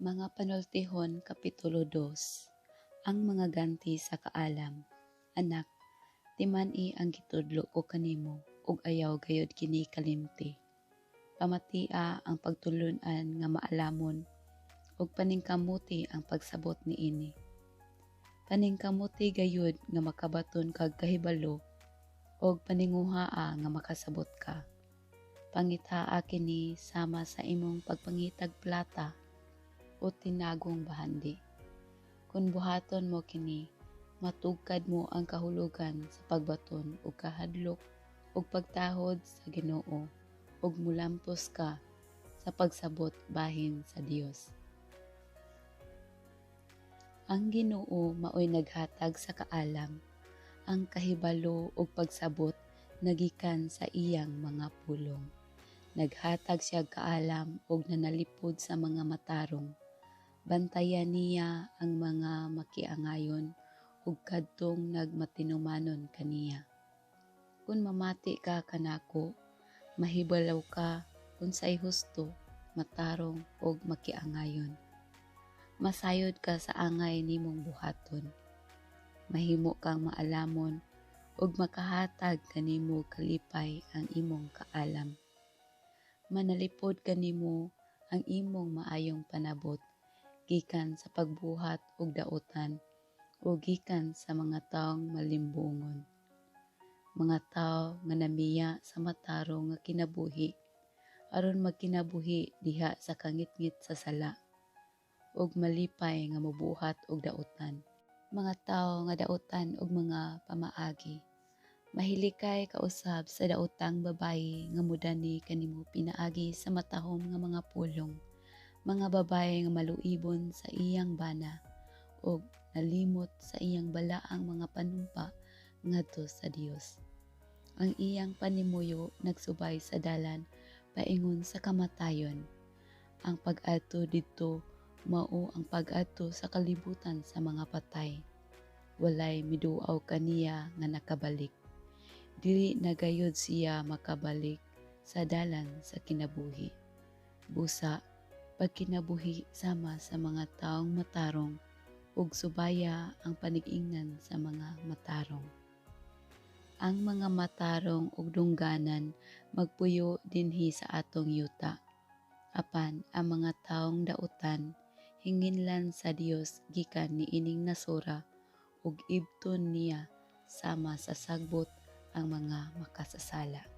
Mga Panultihon Kapitulo 2. Ang mga ganti sa kaalam. Anak, timan-i ang gitudlo ko kanimo ug ayaw gayud kini kalimti. Pamatia ang pagtulun-an nga maalamon ug paningkamuti ang pagsabot niini. Paningkamuti gayud nga makabaton kag kahibalo ug paninguhaa nga makasabot ka. Pangitaa kini sama sa imong pagpangitag plata o tinagong bahandi. Kon buhaton mo kini, matugkad mo ang kahulugan sa pagbaton og kahadlok ug pagtahod sa Ginoo ug molampos ka sa pagsabot bahin sa Dios. Ang Ginoo maoy naghatag sa kaalam, ang kahibalo ug pagsabot nagikan sa iyang mga pulong. Naghatag siya kaalam ug nanalipod sa mga matarong. Bantayan niya ang mga makiangayon ug kadtong nagmatinumanon kaniya. Kun mamati ka kanako, mahibalaw ka unsay husto, matarong ug makiangayon. Masayod ka sa angay nimong buhaton. Mahimo kang maalamon ug makahatag kanimo kalipay ang imong kaalam. Manalipod kanimo ang imong maayong panabot gikan sa pagbuhat og dautan o gikan sa mga taong malimbongon. Mga tawo nga namiya sa matarong nga kinabuhi aron magkinabuhi diha sa kangitngit sa sala ug malipay nga mobuhat og dautan. Mga tawo nga dautan og mga pamaagi. Mahilikay ka usab sa daotang babaye nga modani kanimo pinaagi sa matahom nga mga pulong. Mga babaye nga maluibon sa iyang bana ug nalimot sa iyang balaang mga panumpa ngadto sa Dios. Ang iyang panimuyo nagsubay sa dalan paingon sa kamatayon. Ang pag-adto didto mao ang pag-adto sa kalibutan sa mga patay. Walay miduaw kaniya nga nakabalik. Dili na gayud siya makabalik sa dalan sa kinabuhi. Busa, pagkinabuhi sama sa mga taong matarong ug subaya ang panig-ingnan sa mga matarong. Ang mga matarong ug dungganan magpuyo dinhi sa atong yuta. Apan ang mga taong dautan hinginlan sa Dios gikan niining nasora ug ibton niya sama sa sagbot ang mga makasasala.